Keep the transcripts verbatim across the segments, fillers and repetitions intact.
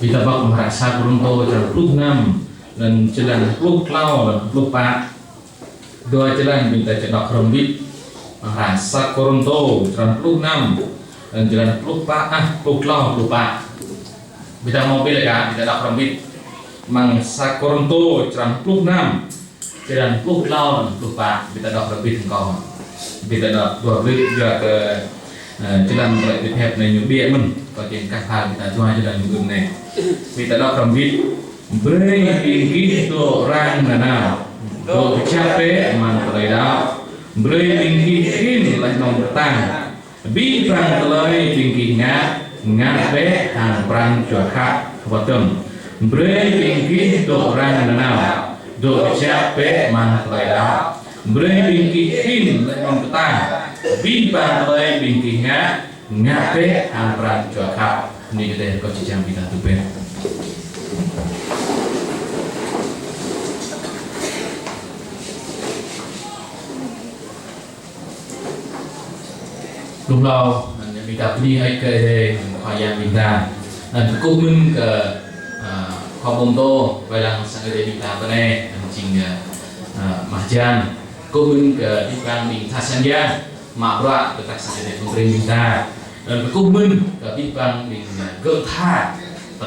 Ƀing ta đŏk amăng hră sa Kôrintô črăn pluh năm, anŭn jơlan pluh klâo, anŭn pluh pă. Dua jơlan ƀing ta či đŏk hrŏm hơbĭt. Amăng hră sa Kôrintô črăn pluh năm, anŭn jơlan pluh pă, ah, pluh klâo, pluh pă. Ƀing ta hmâo ƀiă laih kah, ƀing ta đŏk hrŏm hơbĭt. Amăng sa Kôrintô črăn pluh năm, jơlan pluh klâo, anŭn pluh pă, ƀing ta đŏk hrŏm hơbĭt hăng kâo. Ƀing ta đŏk dua blư̆ yua kơ, ơ, jơlan tơlơi tơpĕp anai ñu ƀiă mơ̆n, kâo či kah pha ƀing ta dua jơlan ñu ƀơ̆ng anai. Ƀing ta đŏk hrŏm hơbĭt. Brơi ƀing gih dŏ răng nanao, dŏ kơjăp bĕ amăng tơlơi đaŏ. Brơi ƀing gih khĭn laih anŭn kơtang. Abih bang tơlơi ƀing gih ngă, ngă bĕ hăng pran jua khăp. Wơ̆t dơ̆ng. Brơi ƀing gih dŏ răng nanao, dŏ kơjăp bĕ amăng tơlơi đaŏ. Brơi ƀing gih khĭn laih anŭn kơtang. Abih bang tơlơi ƀing gih ngă, ngă bĕ hăng pran jua khăp. Anai kơ tơlơi kâo či čang ƀing ta tui pĕ. Lu hlâo, anŭn ƀing ta bơni hơơč kơ Ơi Adai, Khua Yang ƀing ta. Anŭn kơkuh mơ̆n kơ, ơ, khua pô pơtô, wai lăng sang Ơi Adai ƀing ta pơ anai, anŭn jing, ơ, ơ, mơ̆ng jan. Kơkuh mơ̆n kơ abih bang ƀing tha sang Yang, mă bruă kơ tha sang Ơi Adai pơkring ƀing ta. Anŭn kơkuh mơ̆n kơ abih bang ƀing, ơ, gơ̆ tha,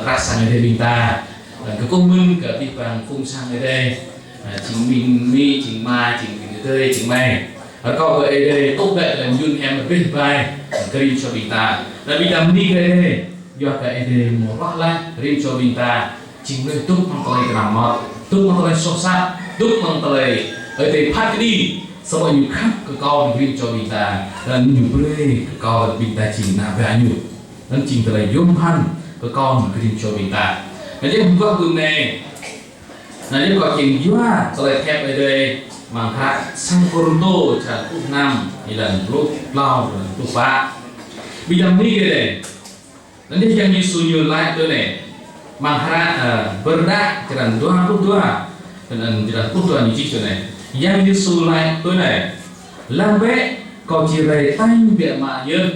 tha sang Ơi Adai ƀing ta. Anŭn kơkuh mơ̆n kơ abih bang phung sang Ơi Adai. Ơ, jing ƀing amĭ, jing ama, jing ƀing adơi, jing amai. Rơkâo kơ Ơi Adai tŭ glaĭ tơlơi mơyun hiam abih bang, kơ rĭm čô ƀing ta. Anŭn ƀing ta bơni kơ Ơi Adai, yua kơ Ơi Adai hmâo ruah laih rĭm čô ƀing ta. Jing mơnuih dŏ amăng tơlơi kơnăm mơmŏt, dŏ amăng tơlơi soh sat, dŏ amăng tơlơi Ơi Adai phat kơđi, samơ̆ ñu khăp kơ kâo rĭm čô ƀing ta, anŭn ñu brơi kơ kâo ƀing ta jing ană bă ñu. Anŭn jing tơlơi yôm phăn kơ kâo rĭm čô ƀing ta. Anŭn yơh mơguah ƀơi anai, anŭn yơh kâo či yua tơlơi tơpĕp Ơi Adai amăng hră sa Kôrintô črăn pluh năm, jơlan pluh klâo, jơlan pluh pă. Ƀing ta bơni kơ Ơi Adai. Anŭn yơh Yang Yêsu ñu laĭ tui anai. Amăng hră, ơ, Pơrơđah črăn dua pluh dua, anŭn jơlan pluh dua ñu čih tui anai. Yang Yêsu laĭ tui anai: Lăng bĕ, kâo či rai tañ biă mă yơh.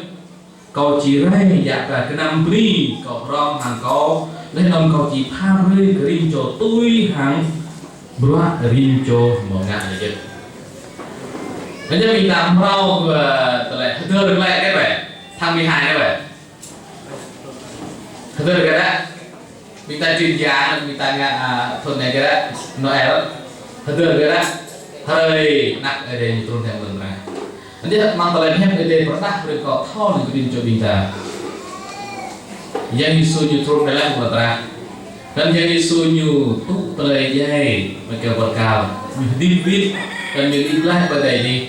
Kâo či rai yă ba gơnam bơni kâo hrŏm hăng kâo, laih anŭn kâo či pha brơi kơ rĭm čô tui hăng bruă rĭm čô hmâo ngă laih yơh. Anŭn yơh ƀing ta mrâo kơ tơlơi hơdơr glaĭ kơ ƀĕ, tháng mười hai kơ ƀĕ. Hơdơr kơ dah. Ƀing ta čin ja, ƀing ta ngă, a, thun anai kơ dah, Noel. Hơdơr kơ dah. Hrơi anăp Ơi Adai ñu trŭn hăng lŏn tơnah. Anŭn yơh amăng tơlơi hiăp Ơi Adai pơrơđah brơi kơ thâo anŭn kơ ƀing čô ƀing ta. Yang Yêsu ñu trŭn hăng lŏn tơnah. Anŭn Yang Yêsu ñu tŭ tơlơi djai, mơ̆ng kơwăt kal. Ñu hơdip wĭt, anŭn ñu đĭ glaĭ pơ adai adih.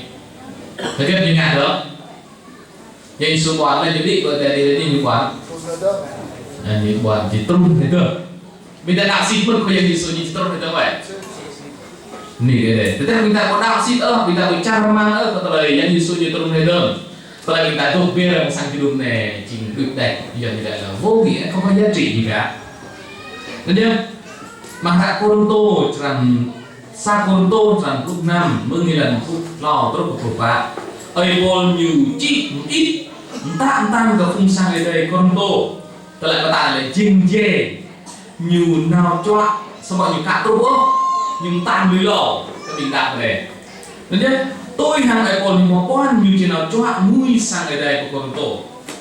Hơget ñu ngă dơ̆ng? Yang Yêsu ƀuăn laih, jing đĭ pơ adai adih ñu ƀuăn. Ơ, ñu ƀuăn či trŭn hĭ dơ̆ng. Ƀing ta đaŏ sĭt mơ̆n kơ Yang Yêsu ñu či trŭn hĭ dơ̆ng wơ̆t. Anai kơ Ơi Adai. Tơdah ƀing ta ƀu đaŏ sĭt ôh, ƀing ta ƀu čang rơmang ôh kơ tơlơi Yang Yêsu ñu trŭn hĭ dơ̆ng. Tơlơi ƀing ta dŏ ƀiă amăng sang jơnum anai, jing đuaĭ đač, yua ñu laĭ lĕ vô nghĩa, không có giá trị gì cả. Anŭn yơh, amăng hră Kôrintô črăn Sa Kôrintô črăn pluh năm, mơ̆ng jơlan pluh klâo truh kơ pluh pă. Ơi Pôl ñu čih mơit, mơtă mơtăn kơ phung sang Ơi Adai Kôrintô. Tơlơi mơtăn lĕ jing jĕ, ñu nao čuă, samơ̆ ñu aka truh ôh, ñu mơtăn lui hlâo, kơ ƀing đaŏ kơ anai. Anŭn yơh, tui hăng Ơi Pôl ñu hmâo ƀuăn ñu či nao čuă ngui sang Ơi Adai pơ Kôrintô.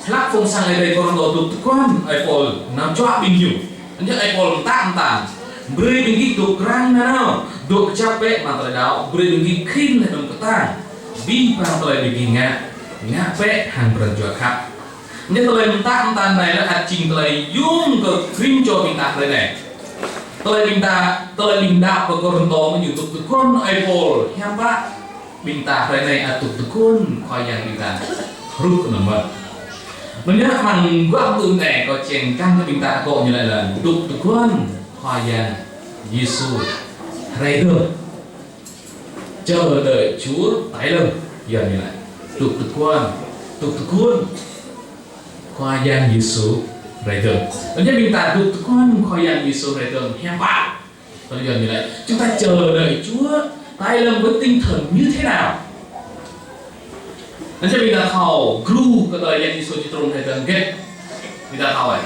Hlak phung sang Ơi Adai Kôrintô dŏ tơguan Ơi Pôl nao čuă ƀing ñu. Anŭn yơh Ơi Pôl mơtă mơtăn: Brơi ƀing gih dŏ răng nanao, dŏ kơjăp bĕ amăng tơlơi đaŏ, brơi ƀing gih khĭn laih anŭn kơtang. Abih bang tơlơi ƀing gih ngă, ngă bĕ hăng pran jua khăp. Anŭn yơh tơlơi mơtă mơtăn anai lĕ ăt jing tơlơi yôm kơ rĭm čô ƀing ta hrơi anai. Tơlơi ƀing ta, tơlơi ƀing đaŏ pơ Kôrintô mơ̆ ñu dŏ tơguan Ơi Pôl hiam pă. Ƀing ta hrơi anai ăt dŏ tơguan Khua Yang ƀing ta hrup anŭn mơ̆n. Anŭn yơh amăng mơguah ƀơi anai kâo čang kơ ƀing ta akŏ ñu laĭ lĕ dŏ tơguan Khua Yang Yêsu rai dơ̆ng. Chờ đợi Chúa tái lâm. Yua ñu laĭ dŏ tơguan, dŏ tơguan Khua Yang Yêsu rai dơ̆ng. Anŭn yơh ƀing ta dŏ tơguan Khua Yang Yêsu rai dơ̆ng hiam pă. Tơlơi Yuan ñu laĭ, chúng ta chờ đợi Chúa tái lâm với tinh thần như thế nào? Anŭn yơh ƀing ta thâo, gru kơ tơlơi Yang Yêsu či trŭn rai dơ̆ng hơget. Ƀing ta thâo ơi.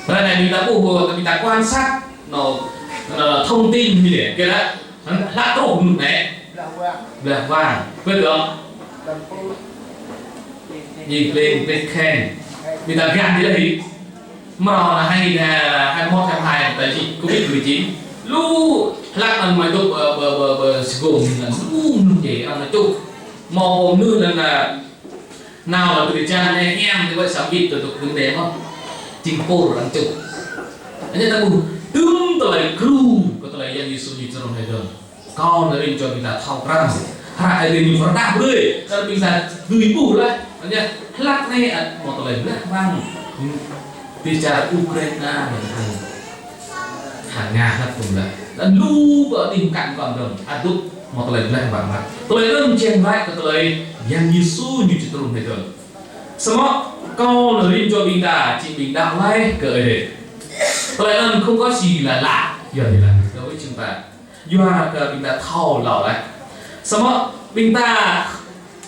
Ră anai ƀing ta ƀuh, ƀing ta quan sát, nô, nô, thông tin ñu lĕ, kơ lĕ, hlăk truh mơnuih anai. Blah wang. Blah wang. Ñu plĕng, plĕng kheng. Ƀing ta gah dih lĕ hĭ. Mrâo anai hai, hai mốt, hai hai, ta dịch covid mười chín. Lu hlăk anŭn mơ̆ dŏ, ƀơ, ƀơ, ƀơ, ƀơ, Sài Gòn anŭn, lu mơnuih djai, arăng anŭn čuh. Hmâo mơnuih anŭn, nao lăm drơi jăn anai hiam, tui wơ̆t sambit tui dŏ kơnde mơ̆n. Jing pôr arăng čuh. Anŭn ta ƀuh, tơm tơlơi kru, kơ tơlơi Yang Yêsu ñu trŭn hơdơr. Kâo nao rĭm čô ƀing ta thâo krăn. Hră Ơi Adai ñu pơrơđah brơi, kơ ƀing ta dưi ƀuh laih. Anŭn, hlăk anai ăt hmâo tơlơi blah wang. Bičar Ukraina mơ̆n hăng, hăng Nga hlăk tŭm laih. Anŭn lu pơ anih mơkăn kơnơ̆ng, ăt dŏ hmâo tơlơi blah wang laih. Tơlơi anŭn jing laih kơ tơlơi Yang Yêsu ñu či trŭn hơdơr. Samơ̆ kâo nao rĭm čô ƀing ta, či ƀing đaŏ laih kơ Ơi Adai. Tơlơi anŭn không có gì là lạ, yua anai lĕ, đối với chúng ta. Yua kơ ƀing ta thâo hlâo laih. Samơ̆ ƀing ta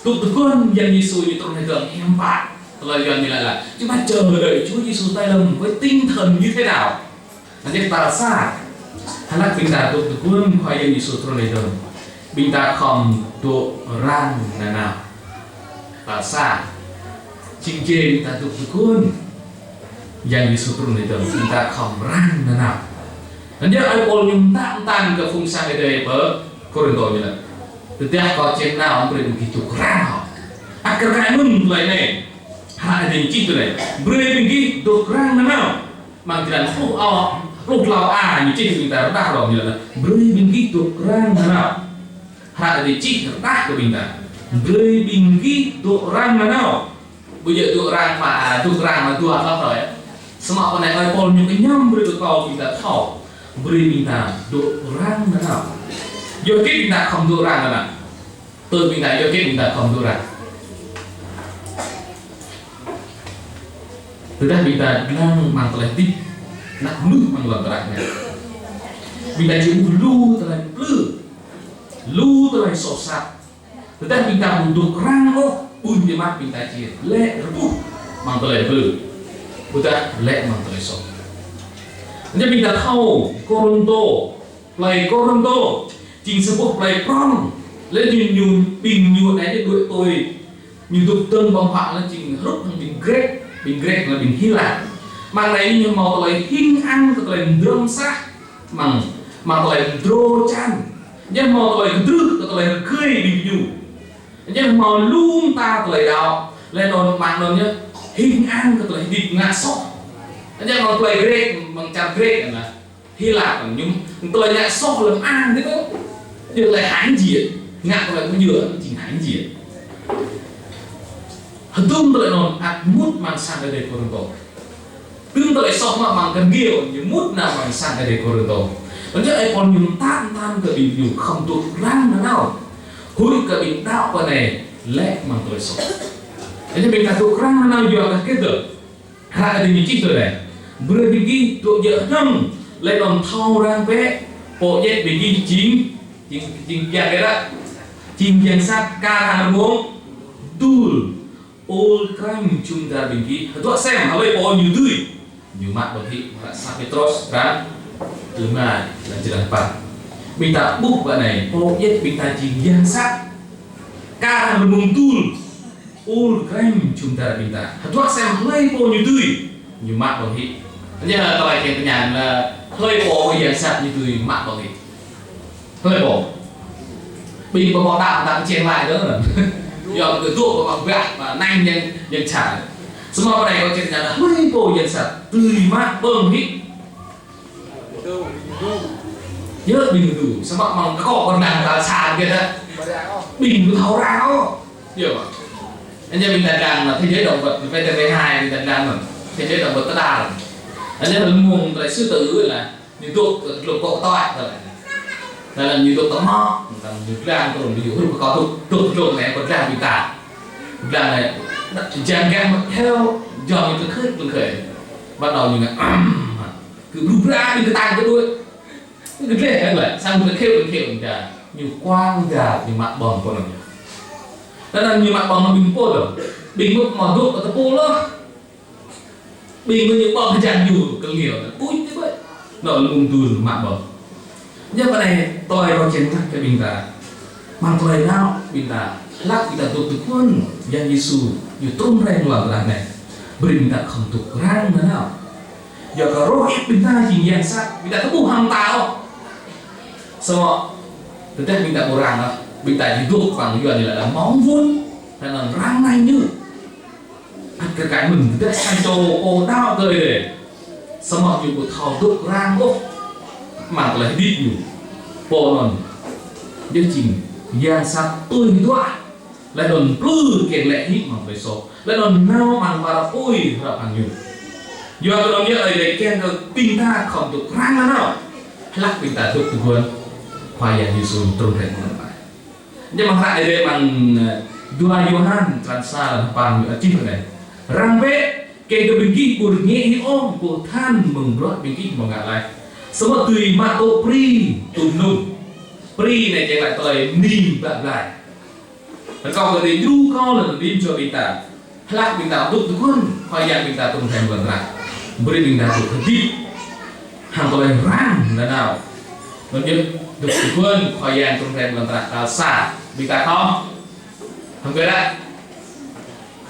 dŏ tơguan Yang Yêsu ñu trŭn hơdơr hiam pă. Tơlơi yua anai lĕ, lĕ, chúng ta chờ đợi Chúa Giêsu tái lâm với tinh thần như thế nào? Anŭn yơh tal sa. Hlăk ƀing ta dŏ tơguan Khua Yang Yêsu trŭn hơdơr, ƀing ta khŏm dŏ răng nanao. Tal sa. Jing jĕ ƀing ta dŏ tơguan Yang Yêsu trŭn hơdơr, ƀing ta khŏm răng nanao. Anŭn yơh ơi Pôl ñu mơtă mơtăn kơ phung sang Ơi Adai pơ Kôrintô ñu laĭ: Tơdah kâo či nao, brơi ƀing gih dŏ răng hŏ. Ăt kar kaĭ mơ̆n tơlơi anai. Hră Ơi Adai čih tui anai: Brơi ƀing gih dŏ răng nanao. Amăng črăn pluh, ơ, pluh klâo a ñu čih, ƀing ta rơđah hlâo ñu laĭ: Brơi ƀing gih dŏ răng nanao. Hră Ơi Adai čih rơđah kơ ƀing ta: Brơi ƀing gih dŏ răng nanao. Ƀu djơ̆ dŏ răng mă, a, dŏ răng mă dua klâo hrơi. Samơ̆ pơ anai ơi Pôl ñu kơñăm brơi kơ kâo ƀing ta thâo, brơi ƀing ta dŏ răng nanao. Yua hơget ƀing ta khŏm dŏ răng nanao? Tui ƀing ta, yua hơget ƀing ta khŏm dŏ răng? Tơdah ƀing ta lăng amăng tơlơi hơdip, anăp mơnuih amăng lŏn tơnah anai, ƀing ta či ƀuh lu tơlơi plư, lu tơlơi soh sat. Tơdah ƀing ta ƀu dŏ răng ôh, ƀuñ biă mă ƀing ta či lĕ rơbuh amăng tơlơi plư. Ƀôdah lĕ amăng tơlơi soh. Anŭn ƀing ta thâo Kôrintô, plơi Kôrintô jing sa boh plơi prŏng. Lĕ ñu, ñu, ƀing ñu anai ñu đuaĭ tui, ñu dŏ dơ̆ng ƀơ̆ng huă lĕ jing hrup hăng ƀing Grĕk, ƀing Grĕk lĕ ƀing Hy Lạp. Amăng anai ñu hmâo tơlơi hing ang kơ tơlơi mdrŏng sah, amăng, amăng tơlơi mdrô čan. Ñu hmâo tơlơi kơdrưh kơ tơlơi rơgơi ƀing ñu. Ñu hmâo lu mơta tơlơi đaŏ. Lĕ anŭn amăng anŭn ñu hing ang kơ tơlơi hơdip ngă soh. Ñu amăng plơi Grĕk, amăng čar Grĕk anŭn, Hy Lạp anŭn, ñu tơlơi ngă soh lơ̆m ang tih kơ. Ñu tơlơi hãnh diện. Ngă tơlơi ƀu djơ̆, jing hãnh diện. Hơdôm tơlơi anŭn ăt mŭt amăng sang Ơi Adai Kôrintô. Tơm tơlơi soh mă amăng kơngiao ñu mŭt nao amăng sang Ơi Adai Kôrintô. Anŭn yơh ơi Pôl ñu mơtă mơtăn kơ ƀing ñu khŏm dŏ răng nanao. Huĭ kơ ƀing đaŏ pơ anai lĕ amăng tơlơi soh. Anŭn yơh ƀing ta dŏ răng nanao yua kơ hơget? Hră Ơi Adai ñu čih tui anai: Brơi ƀing gih dŏ djơ̆ hơnơ̆ng, laih anŭn thâo răng bĕ, pô djai ƀing gih jing, jing, jing yang kơ ră, jing yang sat kar hăng rơmông dul. Ôl krăn jum dar ƀing gih, hơduah sem hlơi pô ñu dưi, ñu mă ƀơ̆ng hĭ. Hră sa Pêtrôs črăn rơma, črăn păn. Ƀing ta ƀuh pơ anai, pô djai ƀing ta jing yang sat kar hăng rơmông dul. Ôl krăn jum dar ƀing ta, hơduah sem hlơi pô ñu dưi, ñu mă ƀơ̆ng hĭ. Anŭn yơh tơlơi kiăng tơña lĕ hlơi pô yang sat ñu dưi mă ƀơ̆ng hĭ? Hlơi pô? Ƀing pơmŏ đaŏ ta kơčen laĭ dơ̆ng. Yua kơ dŏ pơmŏ bah, pơnăng yang, yang čar. Samơ̆ pơ anai kâo čih tơña lĕ hlơi pô yang sat dưi mă ƀơ̆ng hĭ? Yơh ƀing hơdu. Samơ̆ amăng kơ kâo pơnăng ta sa hơget hă? Ƀing ƀu thâo răng ôh. Yơh mơ̆. Anŭn yơh ƀing ta dlăng anŭn, thế giới động vật, vê tê vê hai ƀing ta dlăng anŭn. Thế giới động vật ta đa lắm. Anŭn yơh mơ̆ng tơlơi sư tử lĕ, ñu dŏ tơdlông kŏ tơtoai tơlơi. Tơlơi ñu dŏ tơmŏ, tơlơi ñu dlăng tơlơi ñu hrup kơ kâo dŏ, dŏ tơdlông anai kâo dlăng ƀing ta. Dlăng anai, jang gah mă theo, jang ñu tơkhơi, tơkhơi. Bắt đầu ñu ngă, ăm, kơ bru bra ñu kơtang kơ đuaĭ. Ñu gleh anŭn lĕ, samơ̆ tơkhơi, tơkhơi ƀing ta. Ñu kuang dar, ñu mă ƀơ̆ng pô anŭn. Tơdah ñu mă ƀơ̆ng anŭn ƀing pô dơ̆ng. Ƀing mŭt mă dŏ kơ tơpul lŏh. Ƀing gơñu ƀơ̆ng hơjăn ñu kơ liêo, ƀuh tui ƀơi. Nao lơ̆m mơ̆ng dŭn mă ƀơ̆ng. Ñu pơ anai tơlơi rơčen mơ̆ng kơ ƀing ta. Mơ̆ng tơlơi nao ƀing ta, hlak ƀing ta dŏ tơguan Yang Yêsu, ñu trŭn rai mơ̆ng lŏn tơnah anai. Brơi ƀing ta khŏm dŏ răng nanao. Yua kơ rŏh ih ƀing ta jing yang sat, ƀing ta tơƀuh hăng ta ôh. Samơ̆ tơdah ƀing ta ƀu răng ôh, ƀing ta či dŏ pơ anŭn yua ñu lĕ mơ̆ng wơ̆t, anŭn răng anai ñu. Ăt kơ kar mơ̆n, tơdah sa čô pô đaŏ kơ Ơi Adai, samơ̆ ñu ƀu thâo dŏ răng ôh mơ̆ng tơlơi hơdip ñu, pô anŭn yơh jing yang sat tui hơduah, laih anŭn plư kiăng lĕ hĭ mơ̆ng tơlơi soh, laih anŭn nao mơ̆ng ƀar apui hrŏm hăng ñu. Yua kơ anŭn yơh Ơi Adai kiăng kơ ƀing ta khŏm dŏ răng nanao, hlak ƀing ta dŏ tơguan Khua Yang Yêsu trŭn rai mơ̆ng lŏn tơnah. Ñu mơ̆ng hră Ơi Adai mơ̆ng, ơ, dua Yôhan črăn sa lăm păn ñu čih anai: Răng bĕ, kiăng kơ ƀing gih ƀu rơngiă hĭ ôh, kơkuh tơhan mơ̆ng bruă ƀing gih hmâo ngă laih. Samơ̆ dưi mă tŭ pri tui mơnŭng. Pri anai kiăng laĭ tơlơi mơni bă blai. Rơkâo kơ Ơi Adai djru kơ lŏn tơnah rĭm čô ƀing ta. Hlak ƀing ta dŏ tơguan Khua Yang ƀing ta trŭn rai mơ̆ng lŏn tơnah. Brơi ƀing ta dŏ hơdip hăng tơlơi răng nanao. Anŭn yơh dŏ tơguan Khua Yang trŭn rai mơ̆ng lŏn tơnah tal sa. Ƀing ta khŏm, khŏm kơ đa,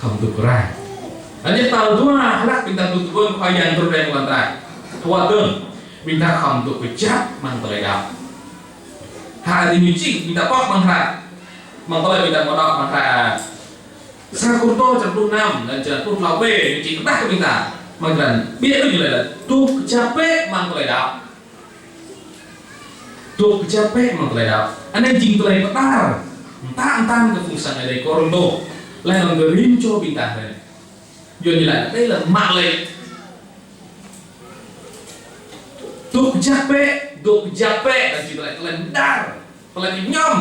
khŏm dŏ răng. Anŭn yơh tal dua, hlak ƀing ta dŏ tơguan Khua Yang trŭn rai mơ̆ng lŏn tơnah. Thâo tơ̆ng, ƀing ta khŏm dŏ kơjăp mơ̆ng tơlơi đaŏ. Hră Ơi Adai ñu čih, ƀing ta pŏk mơ̆ng hră, mơ̆ng tơlơi ƀing ta hmâo đŏk mơ̆ng hră Sa Kôrintô črăn pluh năm, lăm črăn pluh klâo B, ñu čih pơdah kơ ƀing ta. Mơ̆ng črăn, ƀiă đôč ñu laĭ lĕ, dŏ kơjăp bĕ mơ̆ng tơlơi đaŏ. Dŏ kơjăp bĕ mơ̆ng tơlơi đaŏ. Anai jing tơlơi pơđar mơtam mơtam kơ phung sang Ơi Adai Kôrintô. Laih anŭn kơ rĭm čô ƀing ta anai. Yua ñu laĭ, anai lĕ mă lĕ. Dŏ kơjăp bĕ, dŏ kơjăp bĕ, anŭn jing tơlơi, tơlơi pơđar. Tơlơi kơñăm,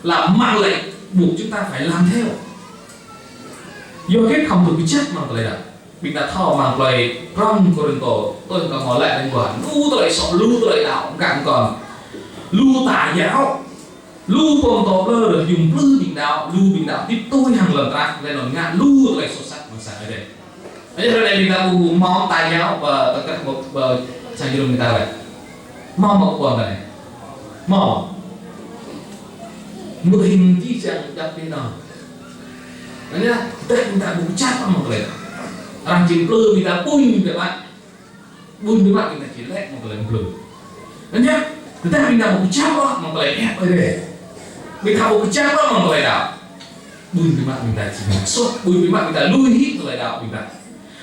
là mă lĕ, buộc chúng ta phải làm theo. Yua kơ khŏm dŏ kơjăp mơ̆ng tơlơi đaŏ. Ƀing ta thâo mơ̆ng tơlơi prŏng Kôrintô, tui kơ hmâo laĭ lĕ ƀuh, lu tơlơi soh, lu tơlơi đaŏ, găng kon. Lu tà giáo, lu pô pơtô ƀlŏr, yŭm plư ƀing đaŏ, lu ƀing đaŏ hơdip tui hăng lŏn tơnah, laih anŭn ngă lu tơlơi soh sat mơ̆ng sang Ơi Adai. Anŭn yơh hrơi anai ƀing ta ƀu hmâo tà giáo pơ tơkrah ƀơi, ƀơi sang jơnum ƀing ta lĕ. Hmâo mơ̆ ƀơi anai? Hmâo. Mơ̆ng hing čih čang djăp ƀing ta. Anŭn yơh, tơdah ƀing ta ƀu kơjăp mơ̆ng tơlơi. Arăng jing plư ƀing ta ƀuñ biă mă. Ƀuñ biă mă ƀing ta či lĕ mơ̆ng tơlơi plư. Anŭn yơh, tơdah ƀing ta ƀu kơjăp ôh mơ̆ng tơlơi hiăp Ơi Adai. Ƀing ta ƀu kơjăp ôh mơ̆ng tơlơi đaŏ. Ƀuñ biă mă ƀing ta či ngă soh, ƀuñ biă mă ƀing ta lui hĭ tơlơi đaŏ ƀing ta.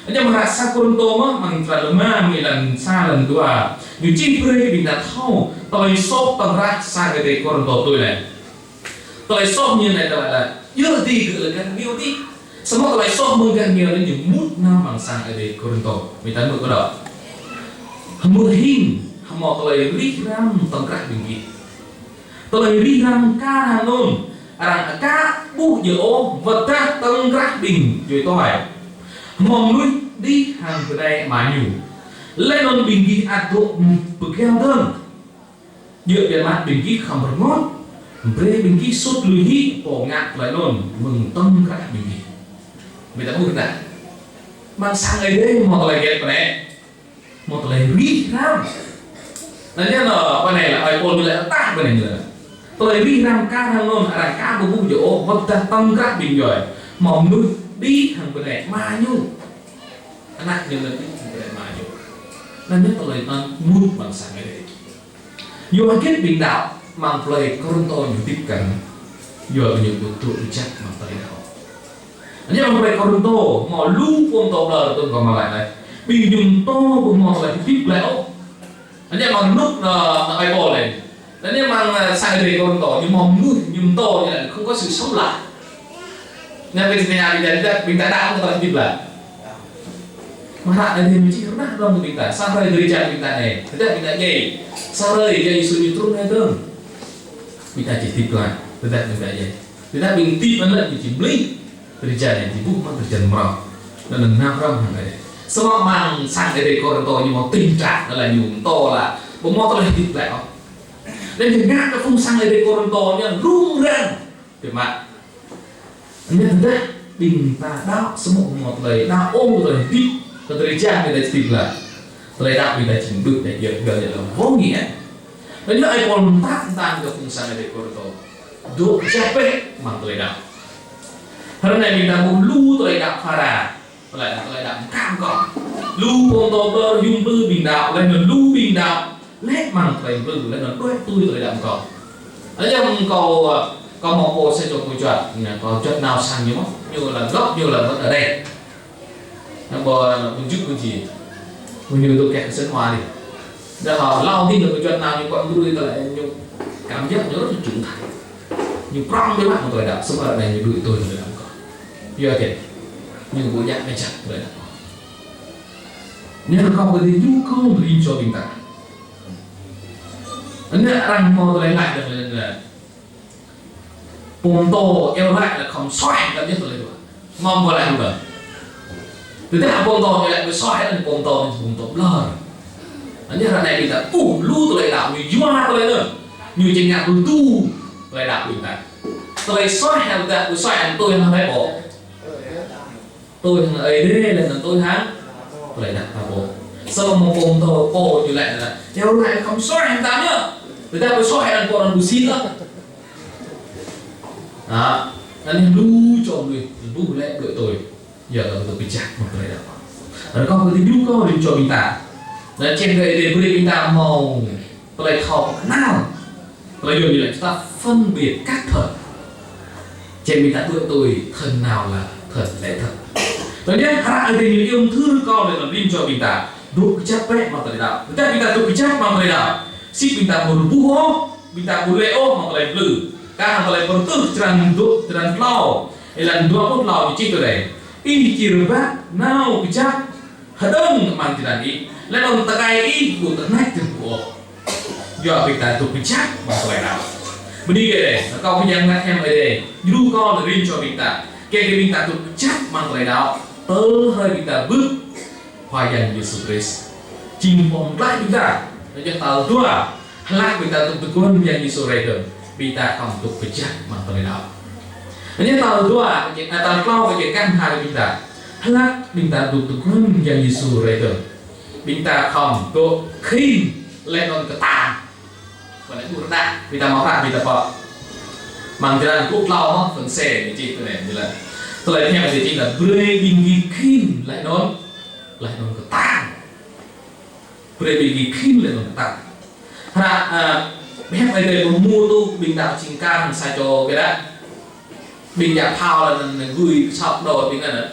Anŭn yơh mơ̆ng hră Sa Kôrintô mơ̆n, mơ̆ng črăn rơma, mơ̆ng êlan sa lăm dua. Ñu čih brơi ƀing ta thâo, tơlơi soh tơkrah sang Ơi Adai Kôrintô tui anai. Tơlơi soh ñu anai tơlơi lĕ, yua dah gơ̆ lĕ gah rơngiao adih. Samơ̆ tơlơi soh mơ̆ng gah rơngiao anai ñu mŭt nao mơ̆ng sang Ơi Adai Kôrintô. Ƀing ta hmư̆ kơ đôč. Hmư̆ hing, hmâo tơlơi rih răm tơkrah ƀing gih. Tơlơi rih răm kar hăng anŭn, arăng aka ƀuh djơ̆ ôh, wơ̆t dah tơkrah ƀing djuai tuai. Hmâo mơnuih đih hăng bơnai ama ñu. Laih anŭn ƀing gih ăt dŏ pơgao dơ̆ng. Djơ̆ biă mă ƀing gih khŏm rơngot, brơi ƀing gih sut lui hĭ pô ngă tơlơi anŭn mơ̆ng tơkrah ƀing gih. Ƀing ta ƀuh dah. Mơ̆ng sang Ơi Adai hmâo tơlơi hơget pơ anai? Hmâo tơlơi rih răm. Anŭn yơh nao, pơ anai lĕ, ơi Pôl ñu laĭ tah pơ anai ñu laĭ. Tơlơi rih răm kar hăng anŭn, arăng aka ƀu ƀuh djơ̆ ôh, wơ̆t dah tơkrah ƀing djuai. Hmâo mơnuih đih hăng bơnai ama ñu. Ană ñu anŭn đih hăng bơnai ama ñu. Anŭn yơh tơlơi anŭn mŭt mơ̆ng sang Ơi Adai. Yua hơget ƀing đaŏ mơ̆ng plơi Kôrintô ñu hơdip kar, yua kơ ñu ƀu dŏ kơjăp mơ̆ng tơlơi đaŏ. Anŭn yơh mơ̆ng plơi Kôrintô, hmâo lu pô pơtô ƀlŏr tui kâo hmâo laĭ anai. Ƀing ñu pơtô ƀu hmâo tơlơi hơdip glaĭ ôh. Anŭn yơh mơ̆ng rơnŭk nao, nao ơi Pôl anai. Anŭn yơh mơ̆ng, ơ, sang Ơi Adai Kôrintô, ñu hmâo mơnuih, ñu pơtô ñu laĭ không có sự sống lại. Anŭn yơh ƀing ta, ƀing ta, ƀing ta đaŏ hmâo tơlơi hơdip glaĭ. Mơ̆ng hră Ơi Adai ñu čih rơđah dơ̆ng kơ ƀing ta. Sa hrơi drơi jăn ƀing ta anai. Tơdah ƀing ta djai. Sa hrơi Yang Yêsu ñu trŭn anai dơ̆ng. Ƀing ta či hơdip glaĭ. Tơdah ƀing ta djai. Tơdah ƀing hơdip anŭn lĕ ƀing či mlih. Drơi jăn anai či ƀuh mơ̆n drơi jăn mrâo. Anŭn nao hrŏm hăng Ơi Adai. Samơ̆ mơ̆ng sang Ơi Adai Kôrintô ñu hmâo tình trạng anŭn lĕ ñu pơtô lĕ ƀu hmâo tơlơi hơdip glaĭ ôh. Anŭn ñu ngă kơ phung sang Ơi Adai Kôrintô ñu rŭng răng. Biă mă. Anŭn yơh tơdah ƀing ta đaŏ samơ̆ ƀu hmâo tơlơi đaŏ ôh, tơlơi hơdip. Kơ tơlơi čang ƀing ta čih tĭp lah. Tơlơi đaŏ ƀing ta jing đuaĭ đaŏ yơh, gơ̆ yơh lăm wơ̆ng ngĭ, eh. Anŭn yơh ơi Pôl mơtă mơtăn kơ phung sang Ơi Adai Kôrintô. Dŏ kơjăp bĕ amăng tơlơi đaŏ. Hrơi anai ƀing ta ƀuh lu tơlơi đaŏ phara. Tơlơi đaŏ, tơlơi đaŏ mơkam kŏ. Lu pô pơtô pơyung plư ƀing đaŏ, laih anŭn lu ƀing đaŏ lĕ amăng tơlơi plư, laih anŭn đuaĭ tui tơlơi đaŏ mơkŏ. Anŭn yơh kâo, kâo hmâo pô sa čô pô juăt, ñu, kâo juăt nao sang ñu, ñu lăng gŏp, ñu lăng wơ̆t đơđa. Ñu ƀu, ƀu juăt ƀu ji. Ñu dŏ kơ sân hoa đi. Dah hlâo dih ñu juăt nao ñu kŏn gru đi tơlơi ñu cảm giác ñu rất là trưởng thành. Ñu prŏng biă mă amăng tơlơi đaŏ, samơ̆ ră anai ñu đuaĭ tui tơlơi đaŏ mơkŏ. Yua kơ ñu ƀu djă̱ mơ̆ čăk tơlơi đaŏ mơkŏ. Ñu rơkâo kơ Ơi Adai djru kơ rĭm čô ƀing ta. Anai arăng hmâo tơlơi laĭ dơ̆ng lĕ, pô pơtô iâu laĭ lĕ khŏm suaih, ta ƀuh tơlơi dua. Hmâo pô laĭ dua. Tơdah pô pơtô iâu laĭ ƀu suaih, anŭn pô pơtô, anŭn pô pơtô ƀlŏr. Anŭn yơh ră anai ƀing ta ƀuh lu tơlơi đaŏ ñu yua tơlơi anŭn. Ñu či ngă tui tơlơi đaŏ ƀing ta. Tơlơi suaih hă, tơdah ƀu suaih anŭn tui hăng hlơi pô? Tui hăng Ơi Adai laih anŭn tui hăng tơlơi đaŏ ta pô. Samơ̆ pô pơtô pô ñu laĭ anŭn, iâu laĭ khŏm suaih hăng ta ñu. Tơdah ƀu suaih anŭn pô anŭn ƀu sĭt ôh. Hă, anŭn lu čô mơnuih ƀuh lĕ đuaĭ tui. Yua kơ ƀu dŏ kơjăp amăng tơlơi đaŏ. Rơkâo kơ Ơi Adai djru kơ rĭm čô ƀing ta. Anŭn čang kơ Ơi Adai brơi ƀing ta hmâo tơlơi thâo kơnăl. Tơlơi Yuan ñu laĭ chúng ta phân biệt các thần. Čang ƀing ta đuaĭ tui thần nào là thần lẽ thật. Tơl anŭn hră Ơi Adai ñu iâu thư rơkâo laih anŭn rĭm čô ƀing ta dŏ kơjăp bĕ amăng tơlơi đaŏ. Tơdah ƀing ta dŏ kơjăp amăng tơlơi đaŏ, sĭt ƀing ta ƀu rơbuh ôh, ƀing ta ƀu lê̆ ôh amăng tơlơi plư. Kar hăng Tơlơi Pơrơtuh črăn dua, črăn klâo, êlan dua pluh klâo ñu čih tui anai: Ih či rơbat nao kơjăp hơđơ̆ng amăng jơlan ih, laih anŭn tơkai ih ƀu tơhneč tơpŭ ôh. Yua ƀing ta dŏ kơjăp amăng tơlơi đaŏ. Bơni kơ Ơi Adai, rơkâo Khua Yang Bơngăt Hiam Ơi Adai djru kơ rĭm čô ƀing ta, kiăng kơ ƀing ta dŏ kơjăp amăng tơlơi đaŏ, tơl hrơi ƀing ta bưp Khua Yang Yêsu Krist jing pô pơklaih ƀing ta. Anŭn yơh tal dua, hlak ƀing ta dŏ tơguan Yang Yêsu rai dơ̆ng, ƀing ta khŏm dŏ kơjăp amăng tơlơi đaŏ. Anŭn yơh tal dua, kơ či, a, tal klâo kơ či kah mơha kơ ƀing ta. Hlak ƀing ta dŏ tơguan Yang Yêsu rai dơ̆ng, ƀing ta khŏm dŏ khĭn laih anŭn kơtang. Ƀơi anai ƀuh rơđah, ƀing ta hmâo hră, ƀing ta pŏk. Amăng črăn pluh klâo mơ̆n, phần C ñu čih tui anai, ñu laĭ. Tơlơi pơhiăp ñu čih laĭ brơi ƀing gih khĭn laih anŭn, laih anŭn kơtang. Brơi ƀing gih khĭn laih anŭn kơtang. Hră, a, pơhiăp Ơi Adai pơhmutu ƀing đaŏ jing kar hăng sa čô kơ đaŏ. Ƀing djă phao laih anŭn gui kơsŏk đôč ƀing anŭn.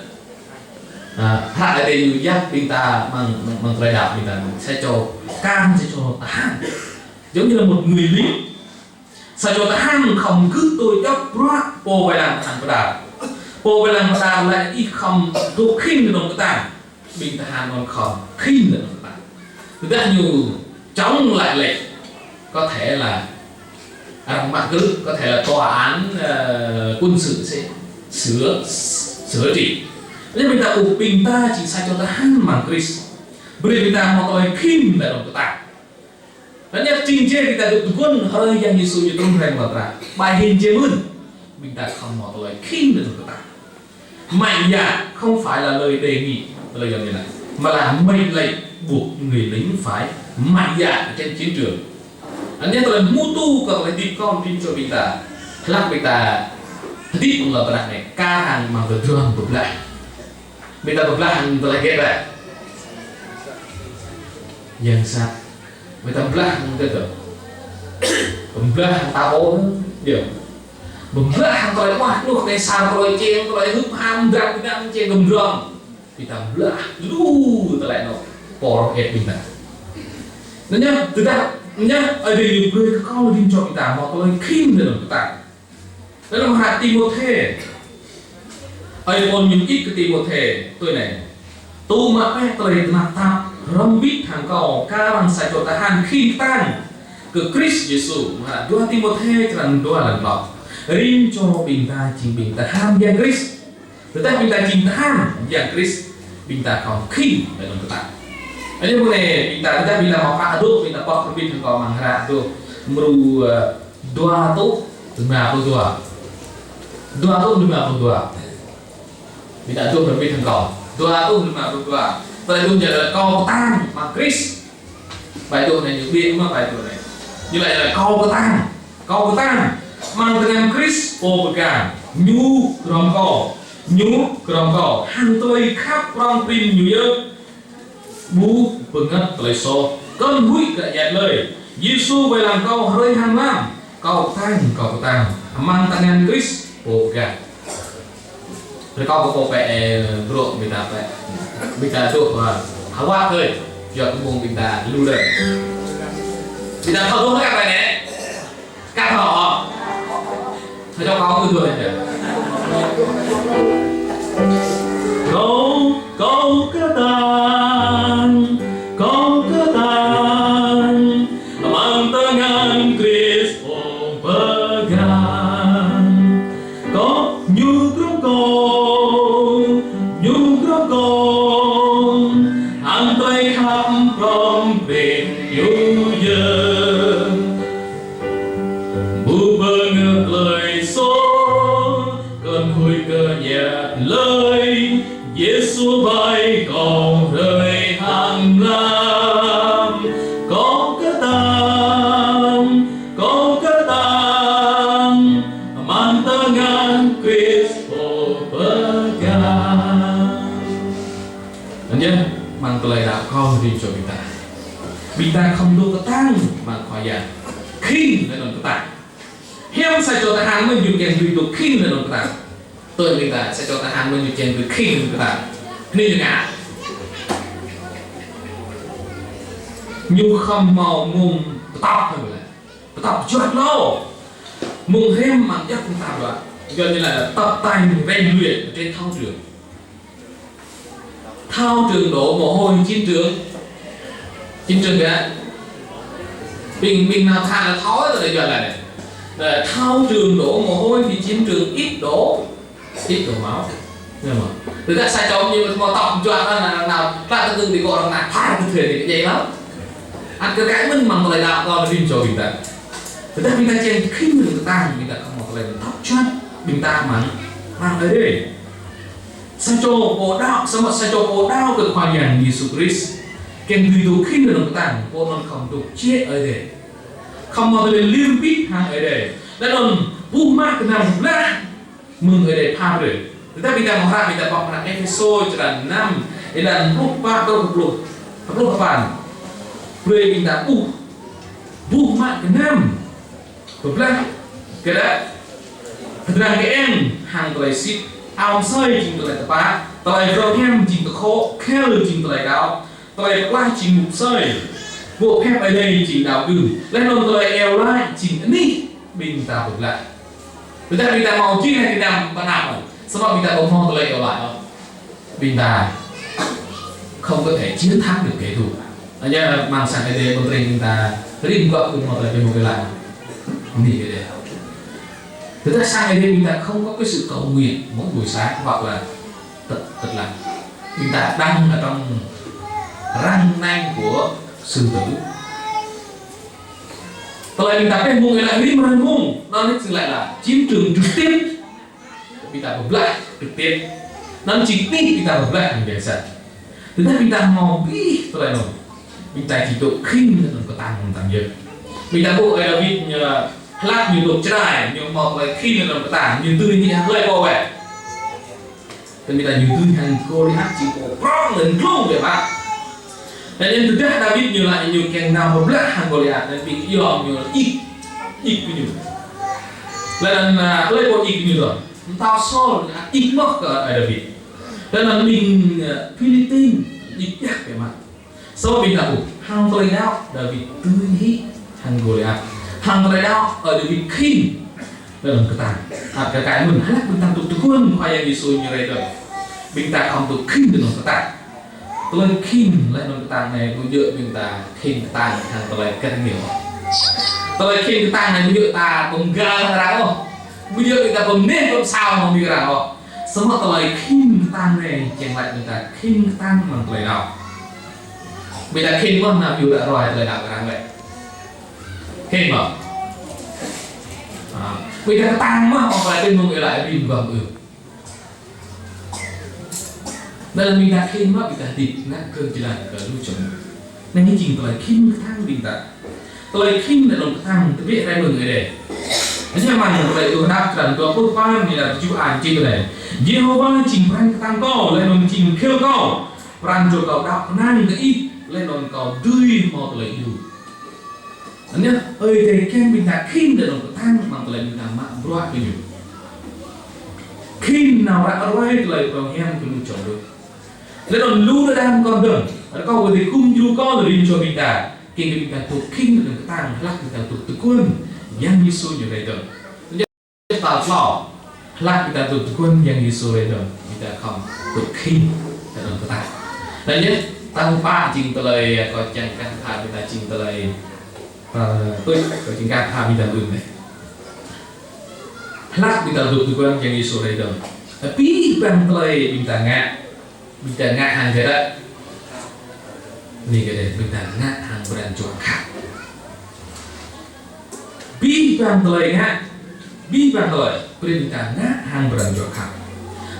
A, hră Ơi Adai ñu yap ƀing ta amăng, amăng, amăng tơlơi đaŏ ƀing ta sa čô kar, sa čô tơhan. Giống như là một người lính. Sa čô tơhan khŏm gưt tui djŏp bruă pô wai lăng tơhan pơđar. Pô wai lăng pơđar laĭ ih khŏm dŏ khĭn laih anŭn kơtang. Ƀing tơhan anŭn khŏm khĭn laih anŭn kơtang. Tơdah ñu chống lại lệnh, có thể là, à, mă krư̆, có thể là tòa án, ờ, quân sự sẽ sửa, sửa trị. Anŭn yơh ƀing ta ƀuh ƀing ta jing sa čô tơhan amăng Krist. Brơi ƀing ta hmâo tơlơi khĭn laih anŭn kơtang. Anŭn yơh jing jê ƀing ta dŏ tơguan hrơi Yang Yêsu ñu trŭn rai mơ̆ng lŏn tơnah. Ƀai hĭn jê mơ̆n. Ƀing ta khŏm hmâo tơlơi khĭn laih anŭn kơtang. Mạnh dạn không phải là lời đề nghị, tơlơi Yuan ñu laĭ, mà là mệnh lệnh buộc người lính phải mạnh dạn ở trên chiến trường. Anŭn yơh tơlơi pơhmutu kơ tơlơi hơdip kơ rĭm čô ƀing ta. Hlak ƀing ta hơdip amăng lŏn tơnah anai, kar hăng amăng tơdron pơblah. Ƀing ta pơblah hăng tơlơi hơget ƀă? Yang sat. Ƀing ta pơblah hăng tơdron. Pơblah hăng ta ƀôn, yơh. Pơblah hăng tơlơi mơak mơnuih, tơlơi sat, tơlơi čeng, tơlơi hưp ham, drap ƀing ta čeng gơmdrŏng. Ƀing ta pơblah lu tơlơi anŭn pô roh hơget ƀing ta. Anŭn yơh, tơdah, anŭn yơh, Ơi Adai ñu brơi kơ kâo rĭm čô ƀing ta hmâo tơlơi khĭn laih anŭn kơtang. Laih anŭn hră Timôthê. Ơi Pôl ñu čih kơ Timôthê tui anai: Tŭ mă bĕ tơlơi tơnap tap hrŏm hơbĭt hăng kâo kar hăng sa čô tơhan khĭn kơtang kơ Krist Yêsu. Hră dua Timôthê črăn dua êlan klâo. Rĭm čô ƀing ta jing ƀing tơhan Yang Krist. Tơdah ƀing ta jing tơhan Yang Krist, ƀing ta khŏm khĭn laih anŭn kơtang. Anŭn yơh mơ̆ng anai, ƀing ta tơdah ƀing ta hmâo hră adôh, ƀing ta pŏk hrŏm hơbĭt hăng kâo amăng hră adôh mrô, ơ, dua rơtuh rơma pluh dua. Dua rơtuh rơma pluh dua. Ƀing ta adôh hrŏm hơbĭt hăng kâo. Dua rơtuh rơma pluh dua. Tơlơi đŭn jing lĕ kâo kơtang amăng Krist. Bai dŏ anai ñu ƀiă mơ̆ bai dŏ anai. Ñu laĭ lĕ kâo kơtang, kâo kơtang amăng tơngan Krist pô pơgang. Ñu krong kâo, ñu krong kâo. Hăng tơlơi khăp prŏng prin ñu yơh. Ƀu bơngơ̆t tơlơi soh, kơnơ̆ng huĭ kơ ayăt lơi. Yêsu wai lăng kâo hrơi hăng mlam. Kâo kơtang, kâo kơtang amăng tơngan Krist pô pơgang. Rơkâo kơ pô pĕ, ơ, brŏk ƀing ta pĕ. Ƀing ta dŏ, ơ, hơwăt hơi. Yua kơ mơ̆ng ƀing ta lu lơi. Ƀing ta thâo dŏ hơget ƀai anai? Kah hŏ. Hơjŏ kâo ư tuai hơjă. Kâo, kâo kơtang, kâo kơtang amăng tơngan Krist pô pơgang. Kâo ñu krong kâo, ñu krong kâo, hăng tơlơi khăp prŏng prin ñu yơh. Ƀu bơngơ̆t tơlơi soh, kơnơ̆ng huĭ kơ ayăt lơi. Yêsu wai kâo hrơi hăng mlam. Kâo kơtang, kâo kơtang amăng tơngan Krist pô pơgang. Anŭn yơh, amăng tơlơi đaŏ kâo rĭm čô ƀing ta. Ƀing ta khŏm dŏ kơtang amăng Khua Yang. Khĭn lĕ anŭn kơtang. Hiam sa čô tơhan mơ̆n ñu kiăng dưi dŏ khĭn lĕ anŭn kơtang. Tui ƀing ta, sa čô tơhan mơ̆n ñu kiăng dưi khĭn lĕ anŭn kơtang. Anai ñu ngă. Ñu khŏm hmâo mông pơtŏp hăng lĕ. Pơtŏp juăt lô. Mông rĭm amăng djŏp mơtam lĕ. Yua ñu laĭ là tập tành rèn luyện trên thao trường. Thao trường đổ mồ hôi chiến trường. Chiến trường kìa. Ƀing, ƀing nao tha là thâo tơlơi juăt lĕ anai. Là thao trường đổ mồ hôi thì chiến trường ít đổ, ít đổ máu. Ñu mơ̆. Tơdah sa čô ñu mơ̆ tŏp juăt anŭn, anŭn, anŭn, tla tơkưng đi kơ arăng anŭn, phar tơthê đi kơ djai lăm. Ăt kơ kaĭ mơ̆n amăng tơlơi đaŏ kâo rĭm čô ƀing ta. Tơdah ƀing ta kiăng khĭn lĕ anŭn kơtang, ƀing ta khŏm hmâo tơlơi tŏp juăt, ƀing ta amăng, amăng Ơi Adai. Sa čô pô đaŏ, samơ̆ sa čô pô đaŏ kơ Khua Yang Yêsu Krist. Kiăng dưi dŏ khĭn lĕ anŭn kơtang, pô anŭn khŏm dŏ jĕ Ơi Adai. Khŏm hmâo tơlơi lir bit hăng Ơi Adai. Laih anŭn buh mă gơnam blah mơ̆ng Ơi Adai pha brơi. Tơdah ƀing ta hmâo hră, ƀing ta pŏk hră Êphêsô črăn năm, êlan pluh pă truh kơ pluh, pluh sapăn. Brơi ƀing ta buh, buh mă gơnam. Pơblah kơ đah, pơdrăng kơ eng hăng tơlơi sĭt, ao mơsơi jing tơlơi tơpă, tơlơi phrâo hiam jing tơkhŏ, khel jing tơlơi đaŏ, tơlơi pơklaih jing mŭk mơsơi, pô phep Ơi Adai jing đao gưm, laih anŭn tơlơi iâu laĭ jing anih ƀing ta pơblah. Tơdah ƀing ta hmâo jih anai gơnam pơanăp, samơ̆ ƀing ta ƀu hmâo tơlơi iâu laĭ ôh. Ƀing ta không có thể chiến thắng được kẻ thù. Anŭn yơh amăng sang Ơi Adai ƀôn tring ƀing ta rĭm gŏ ƀu hmâo tơlơi pơmŭk ƀu laĭ. Anai Ơi Adai. Tơdah sang Ơi Adai ƀing ta không có cái sự cầu nguyện mỗi buổi sáng hoặc là tịnh, tịnh lặng. Ƀing ta đang ở trong răng nanh của sư tử. Tơlơi ƀing ta pĕ mông ih laĭ rĭm hrơi mông, anŭn yơh sư laĭ là chiến trường trực tiếp. Ƀing ta pơblah trực tiếp. Anŭn jing anih ƀing ta pơblah hăng yang sat. Tơdah ƀing ta hmâo abih tơlơi anŭn, ƀing ta či dŏ khĭn lĕ anŭn kơtang mơtam yơh. Ƀing ta ƀuh ơi Dawid ñu hlak ñu dŏ čơđai, ñu hmâo tơlơi khĭn lĕ anŭn kơtang, ñu dưi hĭ hăng hlơi pô wơ̆t. Tơdah ƀing ta ñu dưi hăng Gôliat jing pô prŏng lĕ glông biă mă. Laih anŭn tơdah Dawid ñu laĭ ñu kiăng nao pơblah hăng Gôliat, laih anŭn ƀing ayŏng ñu laĭ ih, ih kơ ñu. Laih anŭn, a, hlơi pô ih kơ ñu dơ̆ng. Pơtao Saul laĭ ih mơ̆ kơ ơi Dawid. Laih anŭn ƀing, a, Philistin ih biă mă. Samơ̆ ƀing ta ƀuh, hăng tơlơi đaŏ Dawid dưi hĭ hăng Gôliat. Hăng tơlơi đaŏ, ơ, Dawid khĭn lĕ anŭn kơtang. Ăt kơ kaĭ mơ̆n, hlak ƀing ta dŏ tơguan Khua Yang Yêsu ñu rai dơ̆ng. Ƀing ta khŏm dŏ khĭn lĕ anŭn kơtang. Tơlơi khĭn lĕ anŭn kơtang anai, ƀu djơ̆ ƀing ta khĭn kơtang hăng tơlơi kơt rơngiao. Tơlơi khĭn kơtang anai ƀu djơ̆ ta pơmgơ̆ arăng ôh. Ƀu djơ̆ ƀing ta pơmneh pơmsao hăng ƀing arăng ôh. Samơ̆ tơlơi khĭn kơtang anai, kiăng laĭ ƀing ta khĭn kơtang amăng tơlơi đaŏ. Ƀing ta khĭn mơ̆ nao yua ră ruai tơlơi đaŏ kơ arăng lĕ. Khĭn mơ̆. A, ƀing ta kơtang mơ̆, hmâo tơlơi pơmŭk ih laĭ rĭm gŏ ư. Anŭn ƀing ta khĭn mă, ƀing ta hơdip ngă kơ jơlan kơ lu čô. Anai jing tơlơi khĭn kơtang ƀing ta. Tơlơi khĭn anŭn kơtang tơbiă rai mơ̆ng Ơi Adai. Anŭn mơ̆ng tơlơi Ơi Adai črăn dua pluh pă, ñu laĭ tơjuh, anŭn čih tui anai: Yêhôwa jing pran kơtang kâo, laih anŭn jing khil kâo. Pran jua kâo đaŏ kơnang kơ Ih, laih anŭn kâo dưi hmâo tơlơi djru. Anŭn yơh, Ơi Adai kiăng ƀing ta khĭn tơlơi kơtang, mơ̆ng tơlơi ƀing ta mă bruă kơ Ñu. Khĭn nao ră ruai tơlơi prong hiam kơ lu čô đôč. Laih anŭn lu đa đam kơ dơ̆ng, rơkâo Ơi Adai gum djru kơ rĭm čô ƀing ta, kiăng kơ ƀing ta dŏ khĭn tơlơi kơtang, hlak ƀing ta dŏ tơguan Yang Yêsu Ñu rai dơ̆ng. Anŭn yơh, tal klâo, hlak ƀing ta dŏ tơguan Yang Yêsu rai dơ̆ng, ƀing ta khŏm dŏ khĭn tơlơi kơtang. Anŭn yơh, tal pă jing tơlơi kâo kiăng kah pha ƀing ta jing tơlơi, ơ, tui kâo kiăng kah pha ƀing ta ƀuh anai. Hlak ƀing ta dŏ tơguan Yang Yêsu rai dơ̆ng, abih bang tơlơi ƀing ta ngă, ƀing ta ngă hăng hơget? Anai kơ dêh, ƀing ta ngă hăng pran jua khăp. Abih bang tơlơi ngă, abih bang tơlơi, brơi ƀing ta ngă hăng pran jua khăp.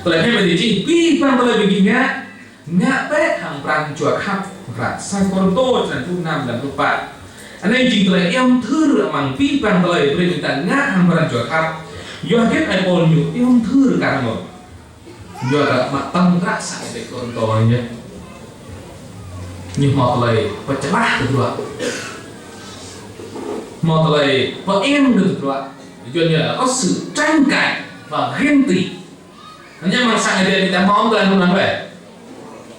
Tơlơi anai ƀing ta čih, abih bang tơlơi ƀing gih ngă, ngă bĕ hăng pran jua khăp. Ră sa Kôrintô črăn pluh năm, lăm pluh pă. Anai jing tơlơi iâu thưr amăng abih bang tơlơi, brơi ƀing ta ngă hăng pran jua khăp. Yua hơget Ơi Pôl ñu iâu thưr kar hăng anŭn? Yua kơ mă tơ̆ng ră sang Ơi Adai Kôrintô anai ñu, ñu hmâo tơlơi pơčơlah kơ bruă, hmâo tơlơi pơiăng kơ bruă. Yua ñu là có sự tranh cãi và ghen tị. Anŭn yơh, mơ̆ng sang Ơi Adai ƀing ta hmâo tơlơi anŭn anŭn wơ̆t?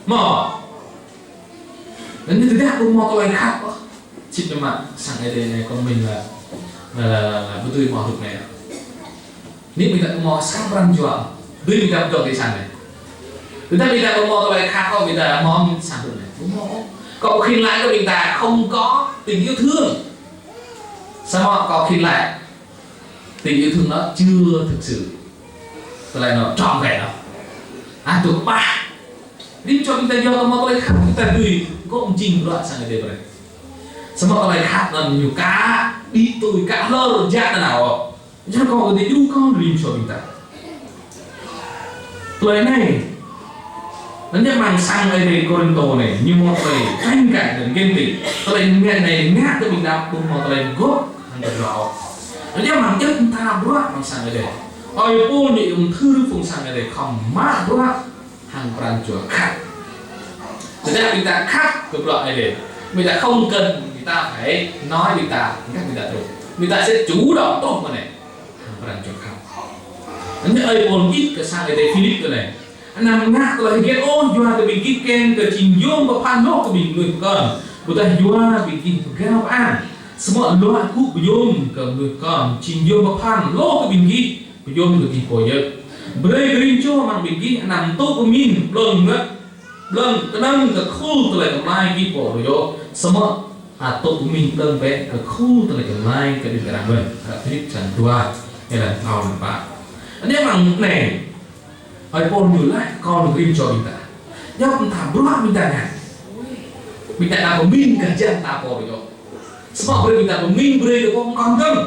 Hmâo. Anŭn yơh, tơdah ƀu hmâo tơlơi khăp ôh, sĭt biă mă sang Ơi Adai anai kơ ƀing ta, là, là, là, là ƀu dưi hmâo hrup anai. Anai ƀing ta ƀu hmâo sa pran jua, dưi ƀing ta pơdŏng tui sang anai. Tơdah ƀing ta ƀu hmâo tơlơi khăp ôh, ƀing ta hmâo sa hrup anai? Ƀu hmâo. Kâo khĭn laĭ kơ ƀing ta không có tình yêu thương. Samơ̆ kâo khĭn laĭ, tình yêu thương đó chưa thực sự, tơlơi anŭn trọn vẹn ôh. Ăt dŏ kơƀah. Rĭm čô ƀing ta yua kơ hmâo tơlơi khăp, ƀing ta dưi gŏ jing bruă sang Ơi Adai brơi. Samơ̆ tơlơi khăp anŭn ñu ka đĭ tui, ka hlơr jă nanao ôh. Yua kơ Ơi Adai djru kơ rĭm čô ƀing ta. Tơlơi anai, anŭn yơh, mơ̆ng sang Ơi Adai Kôrintô anai, ñu hmâo tơlơi tranh cãi dan ghen tị. Tơlơi ngă anai ngă kơ ƀing ta ƀu hmâo tơlơi gŏ hăng kơ bruă ôh. Anŭn yơh, mơ̆ng djŏp mơta bruă mơ̆ng sang Ơi Adai, Ơi Pôl ñu iâu thưr phung sang Ơi Adai khŏm mă bruă hăng pran jua khăp. Tơdah ƀing ta khăp kơ bruă Ơi Adai, ƀing ta không cần người ta phải nói ƀing ta, ngă ƀing ta truh. Ƀing ta sẽ chủ động truh mơ̆n anai. Hăng pran jua khăp. Anŭn yơh Ơi Pôl git kơ sang Ơi Adai Philip tui anai: Anăm ngă tơlơi hơget ôh yua kơ ƀing gih kiăng kơ jing yom pơphan hloh kơ ƀing mơnuih pơkŏn, ƀôdah yua ƀing gih pơgao pơang. Samơ̆ luă gŭ pơyom kơ mơnuih pơkŏn, jing yom pơphan hloh kơ ƀing gih, pơyom kơ gih pô yơh. Brơi kơ rĭm čô amăng ƀing gih anăm tŭ pơmĭn blơ̆ng ngă, blơ̆ng kơnơ̆ng kơ khul tơlơi kơmlai gih pô đôč ôh, samơ̆ ăt tŭ pơmĭn blơ̆ng bĕ kơ khul tơlơi kơmlai kơ đĭ kơ arăng mơ̆n. Ră Philip črăn dua, êlan klâo lăm pă. Anai mơ̆ng anai, Ơi Pôl ñu laĭ kơ rĭm čô ƀing ta. Djŏp mơta bruă ƀing ta ngă, ƀing ta anăm pơmĭn kơ hơjăn ta pô đôč ôh. Samơ̆ brơi ƀing ta pơmĭn brơi kơ pô pơkŏn dơ̆ng.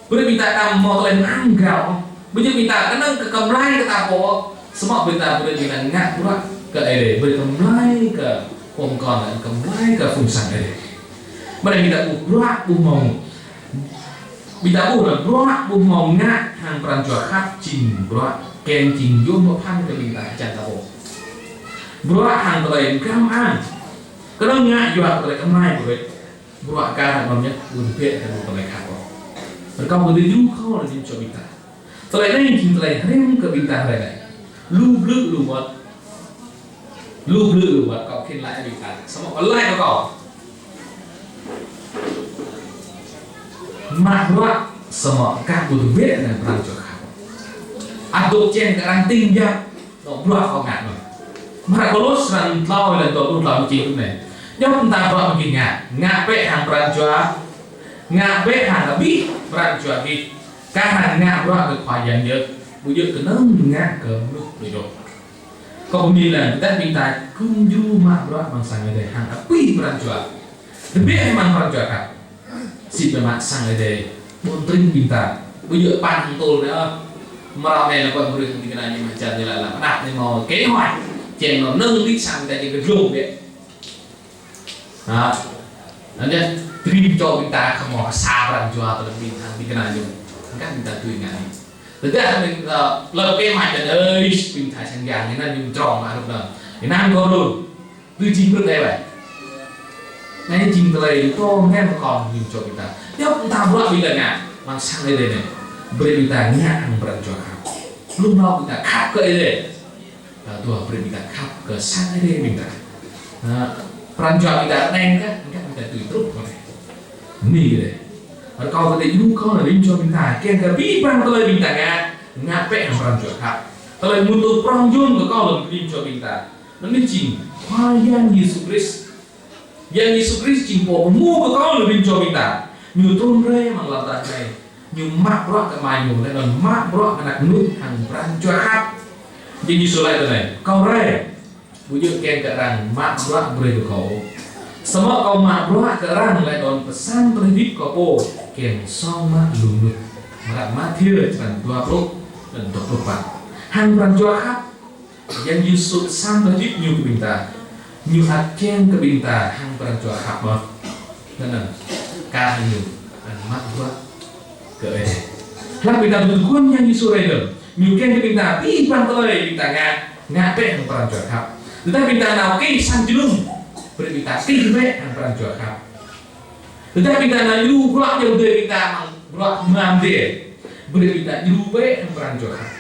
Brơi ƀing ta anăm hmâo tơlơi mơang gao. Ƀu djơ̆ ƀing ta kơnơ̆ng kơ kơmlai kơ ta pô, samơ̆ ƀing ta brơi ƀing ta ngă bruă kơ Ơi Adai, brơi kơmlai kơ pô pơkŏn, kơmlai kơ phung sang Ơi Adai. Mơ̆ng anai ƀing ta ƀuh bruă ƀu hmâo, ƀing ta ƀuh lĕ bruă ƀu hmâo ngă hăng pran jua khăp jing bruă kiăng jing yom pơphan kơ ƀing ta hơjăn ta pô. Bruă hăng tơlơi gao mơang, kơnơ̆ng ngă yua kơ tơlơi kơmlai brơi. Bruă kar hăng anŭn yơh, ƀu tơbiă hăng tơlơi khăp ôh. Rơkâo Ơi Adai djru kơ rĭm čô ƀing ta. Tơlơi anai jing tơlơi hrăm kơ ƀing ta hrơi anai. Lu blư̆ lu wơ̆t. Lu blư̆ lu wơ̆t kâo khĭn laĭ ƀing ta. Samơ̆ kâo laĭ kơ kâo, mă bruă samơ̆ aka ƀu tơbiă hăng pran jua khăp. Ăt dŏ kiăng kơ arăng tĭng biă. Dŏ bruă kâo ngă anŭn. Mơ̆ng hră Kôlôs črăn klâo êlan dua pluh klâo čih tui anai: Djŏp mơta bruă ƀing gih ngă, ngă bĕ hăng pran jua, ngă bĕ hăng abih pran jua gih. Kar hăng ngă bruă kơ Khua Yang yơh, ƀu djơ̆ kơnơ̆ng ngă kơ mơnuih đôč ôh. Kâo pơmĭn lăng, tơdah ƀing ta gum djru mă bruă amăng sang Ơi Adai hăng abih pran jua, tơbiă hăng pran jua khăp, sĭt biă mă sang Ơi Adai ƀun tring ƀing ta. Ƀu djơ̆ păn tơl anai ôh. Mrâo anai lĕ kơ mơnuih ƀing ta anai mơ̆ng čar anai lĕ, lĕ pơđăp anai hmâo kế hoạch. Čang anŭn nơ̆ng ƀing sang ƀing ta čang kơ glông biă. Ha. Anŭn yơh, rĭm čô ƀing ta khŏm hmâo sa pran jua tơlơi ƀing ta ƀing kơna ñu. Hăng kah ƀing ta tui ngă anai. Tơdah ƀing, ơ, lăp kơ mă čang ơi, ƀing ta sang yang anŭn ñu trong mă rup anŭn. Anŭn kơ run. Tui jing brư̆ anai wơ̆t. Anai jing tơlơi tŏ ngăn kơ rĭm čô ƀing ta. Yua ƀing ta bruă ƀing ta ngă, amăng sang Ơi Adai anai. Brơi ƀing ta ngă hăng pran jua khăp. Lu mơ̆ ƀing ta khăp kơ Ơi Adai. Tơdah brơi ƀing ta khăp kơ sang Ơi Adai ƀing ta. Ha, pran jua ƀing ta anai kah, kah ƀing ta tui truh kơ anai. Anai dêh. Rơkâo kơ Ơi Adai djru kơ rĭm čô ƀing ta, kiăng kơ abih bang tơlơi ƀing ta ngă, ngă bĕ hăng pran jua khăp. Tơlơi mŭt tŭ prŏng yun kơ kâo lăm rĭm čô ƀing ta. Anai jing Khua Yang Yêsu Krist. Yang Yêsu Krist jing pô pơhmu kơ kâo lăm rĭm čô ƀing ta. Ñu trŭn rai amăng lŏn tơnah anai. Ñu mă bruă kơ Ama ñu, laih anŭn mă bruă kơ ană mơnuih hăng pran jua khăp. Yang Yêsu laĭ tui anai: Kâo rai, ƀu djơ̆ kiăng kơ arăng mă bruă brơi kơ kâo, samơ̆ kâo mă bruă kơ arăng laih anŭn pơsan tơlơi hơdip kâo pô kiăng song mă lu mơnuih. Mơ̆ng hră Mathiơ črăn dua pluh, anŭn dua pluh pă̱. Hăng pran jua khăp, Yang Yêsu pơsan tơlơi hơdip ñu kơ ƀing ta. Ñu ăt kiăng kơ ƀing ta hăng pran jua khăp mơ̆n. Anŭn, anŭn, kah ñu, anŭn mă bruă kơ Ơi Adai. Hlak ƀing ta tŭ tơguan Yang Yêsu rai dơ̆ng, ñu kiăng kơ ƀing ta abih bang tơlơi ƀing ta ngă, ngă bĕ hăng pran jua khăp. Tơdah ƀing ta nao kih sang jơnum, brơi ƀing ta kih bĕ hăng pran jua khăp. Tơdah ƀing ta nao djru bruă ayŏng adơi ƀing ta amăng bruă mơ̆ng adai, brơi ƀing ta djru bĕ hăng pran jua khăp.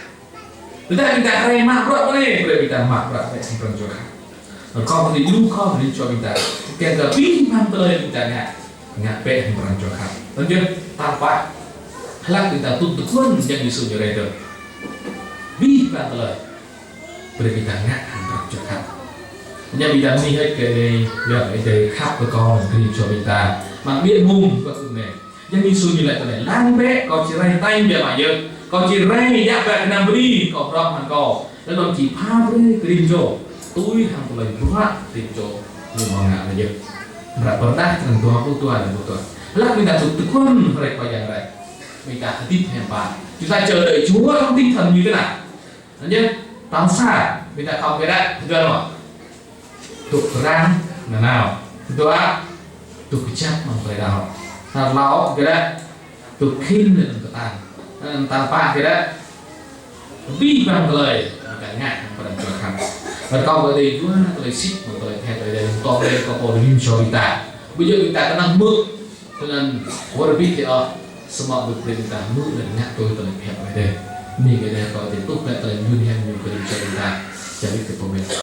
Tơdah ƀing ta rai mă bruă pơ anai, brơi ƀing ta mă bruă bĕ hăng pran jua khăp. Rơkâo kơ Ơi Adai djru kơ rĭm čô ƀing ta, kiăng kơ abih bang tơlơi ƀing ta ngă, ngă bĕ hăng pran jua khăp. Anŭn yơh, tơpă hlak ƀing ta tŭ tơguan Yang Yêsu ñu rai dơ̆ng. Abih bang tơlơi brơi ƀing ta ngă hăng pran jua khăp. Anŭn yơh ƀing ta mơ̆n hĭ kơ Ơi Adai, yua Ơi Adai khăp kơ kâo lăm rĭm čô ƀing ta. Mă biă mông kơ tui anai. Yang Yêsu ñu laĭ tui anai: Lăng bĕ, kâo či rai tañ biă mă yơh. Kâo či rai yă biă kơnăm bơni kâo prŏng hăng kâo. Laih anŭn či pha brơi kơ rĭm čô tui hăng tơlơi bruă rĭm čô ñu hmâo ngă anai yơh. Hră Pơrơđah črăn dua pluh dua, dua pluh dua. Hlak ƀing ta tŭ tơguan rai Khua Yang rai, ƀing ta hơdip hiam pă. Chúng ta chờ đợi Chúa trong tinh thần như thế nào? Anŭn yơh, tal sa, ƀing ta khŏm kơ ră, tơdơi mơ̆? Dŏ rơngiă nanao. Tơdua, dŏ kơjăp amăng tơlơi đaŏ. Tal klâo, kơ ră, dŏ khĭn lĕ anŭn kơtang. Anŭn tal pă, kơ ră, abih bang tơlơi, ƀing ta ngă hăng pran jua khăp. Rơkâo kơ Ơi Adai yua tơlơi sĭt, amăng tơlơi pơhiăp Ơi Adai, tŏ rai kơ pô rĭm čô ƀing ta. Ƀu djơ̆ ƀing ta kơnang hmư̆, kơnang wơr bĭt yơh, samơ̆ ƀing brơi ƀing ta hmư̆ laih ngă tui tơlơi pơhiăp Ơi Adai. Anai kơ Ơi Adai rơkâo Ơi Adai tŭ bĕ tơlơi mơyun hiam ñu kơ rĭm čô ƀing ta. Čang wĭt kơ pơmĭn.